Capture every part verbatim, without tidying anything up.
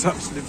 Sap slip.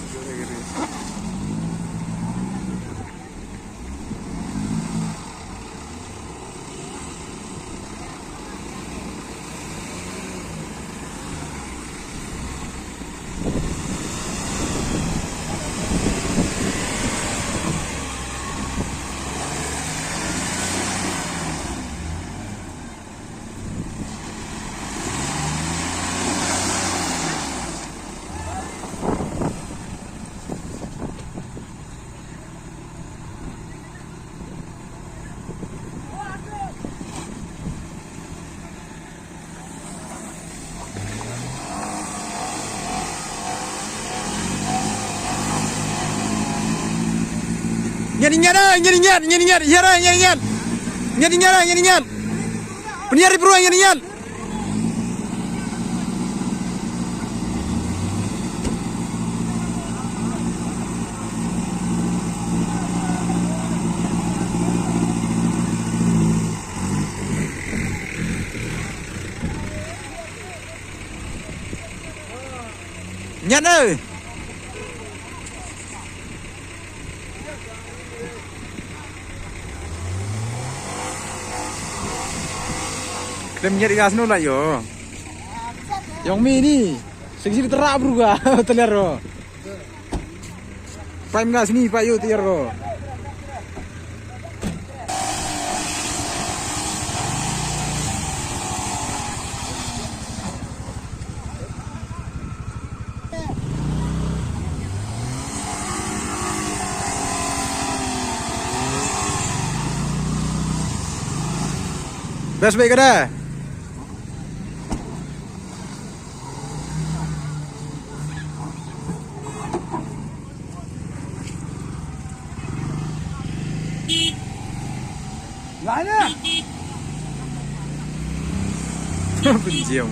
Ngiat, ngiat, eh, ngiat, ngiat, ngiat, ngiat, hiar, eh, ngiat, ngiat. Ngiat, ngiat, eh, ngiat, ngiat. Pynhiar ïa bro, ngiat, ngiat. Ngiat, eh. Khlem ngiat ïa ka snu la ïoh. Ïong mi ni. Sing sili tera bru ka. Teler ro. Pai mna sini pai ïoh teler ro. Best baik kada? Lana. Penjiam.